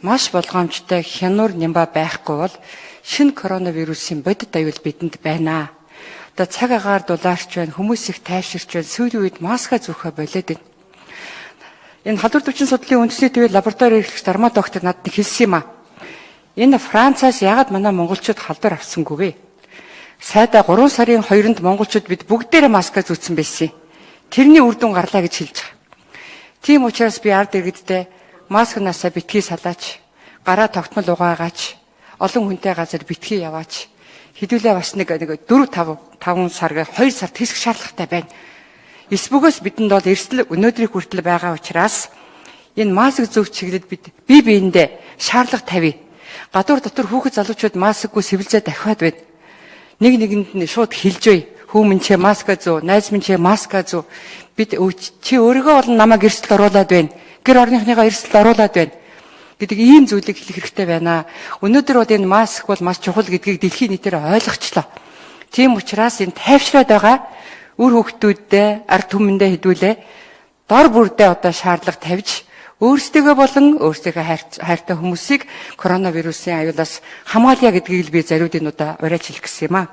Маш болгоомжтой хянуур нямба байхгүй бол шинэ коронавирусын бодит аюул бидэнд байна. Одоо цаг агаар дулаарч байна, хүмүүс их тайвширч байна. Сүүлийн үед маска зүүхэ болоод байна. Энэ халдвар төвчин судлалын үндэсний төвийн лаборатори эрхлэгч Дарма доктор надад хэлсэн юм а. Энэ Францаас ягаад манай монголчууд халдвар авсангүй вэ? Сайдаа 3 сарын 2-нд монголчууд бид бүгдээрээ маска зүүцсэн байсан. Тэрний үр дүн гарлаа гэж хэлж байгаа. Тийм учраас би ард иргэдтэй маскнаасаа битгий салаач, гараа тогтмол угаагаач, олон хүнтэй газар битгий яваач. Хэдүүлээ бас нэг 4 5 5 сар 2 сар тэсэх шаардлагатай байна. Эс бөгөөс бидэнд бол эрсдэл өнөөдрийг хүртэл байгаа учраас энэ маск зүүх чиглэлд бид бие биендээ шаардлага тавья. Гадуур дотор хүүхэд залуучууд маскгүй сэвэлзээ дахиад байна. Нэг нэгэнд нь шууд хэлж бай. Хүү минь чи маска зүү, найз минь чи маска зүү. Бид чи өөрийгөө болон намайг эрсдэлд оруулаад байна. Гэр орныхныгоо эрсдэлд оруулаад байна гэдэг ийм зүйлийг хэлэх хэрэгтэй байна. Өнөөдөр бол энэ маск бол маш чухал гэдгийг дэлхийн нийтээр ойлгочлоо. Тийм учраас энэ тайвшраад байгаа үр хүүхдүүддээ, ард түмэндээ хэдүүлээ дор бүрдээ одоо шаардлага тавьж өөрсдийгөө болон өөрсдийнхөө хайртай хүмүүсийг коронавирусын аюулаас хамгаалъя гэдгийг л би зариудын удаа уриач хэлэх гэсэн юм аа.